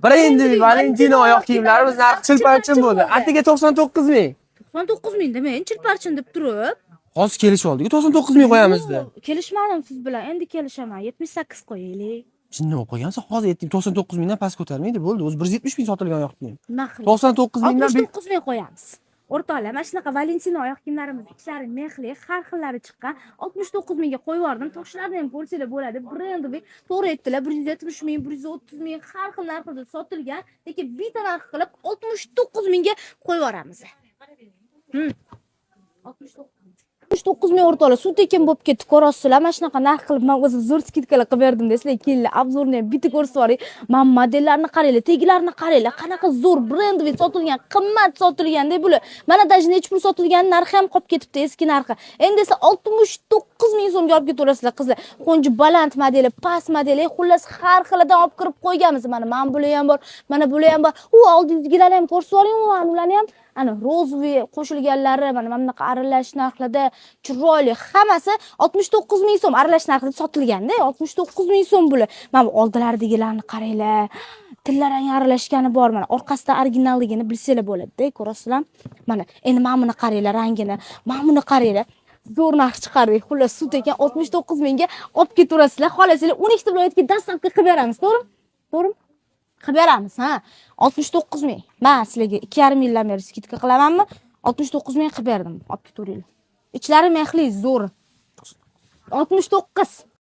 Брендовый Valentino oyoq kiyimlarimiz narxi chilparchin bo'ldi. Atiga 99 ming. 99 ming demang, chilparchin deb turib. Hozir kelishib oldik. 99 ming qo'yamiz deb. Yo'q, kelishmadim siz bilan. Endi kelishaman. 78 qo'yaylik. Jinni bo'lib qolgansan. Hozir aytdim, 99 mingdan past ko'tarmaydi, bo'ldi. O'zi 170 ming sotilgan oyoq kiyim. Nima qilib? 99 mingdan 69 ming qo'yamiz. O'rtoqlar, mana shunaqa Valentino oyoq kiyimlarimiz ichlari мех li, har xillari chiqqan. 69 mingga qo'yib yubordim. Toshlarni ham ko'rsanglar bo'ladi. Брендовый. To'g'ri aytdilar, 170 ming, 130 ming har xil narxda sotilgan, lekin bitta narx qilib 69 mingga qo'yib yuboramiz. 69 ming, o'rtoqlar, suv tekin bo'lib ketdi, ko'rasizlar. Mana shunaqa narx qilib man o'zim zo'r скидка lar qilib berdim sizlar kelinglar, обзор ni ham bitta ko'rsatib yuboring. Mana modellarni qaranglar, tegilarini qaranglar, qanaqa zo'r брендовый sotilgan, qimmat sotilganda bular. Mana даже nechi pul sotilgan, narxi ham qolib ketibdi, eski narxi. Endi esa 69 ming so'mga olib ketaverasizlar, qizlar. Qo'nji baland modeli, past modeli, xullas, har xilidan olib kirib qo'yganmiz. Mana bular ham bor, mana bular ham bor. U oldingizdagilarni ham ko'rsatib yuboring, ularni ham. Ana розовый qo'shilganlari, mana bunaqa aralash narxlarda chiroyli, hammasi 69 ming so'm aralash narxida sotilganda, 69 ming so'm bular. Mana bu oldilaridagilarni qaranglar, tilla rang aralashgani bor. Mana orqasida originalligini bilsanglar bo'ladida, ko'rasizlar. Mana endi mana buni qaranglar rangini, mana buni qaranglar. Zo'r narx chiqardik, xullas, sut ekan, 69 mingga olib ketaverasizlar. Xohlasanglar, 12 ta viloyatga доставка qilib beramiz, to'g'rimi? To'g'rimi, qilib beramiz. Ha, 69 ming. Man sizlarga 2,5 yildan beri скидка qilamanmi? 69 ming qilib berdim, olib ketaveringlar. Ichlari мех li, zo'r. 69.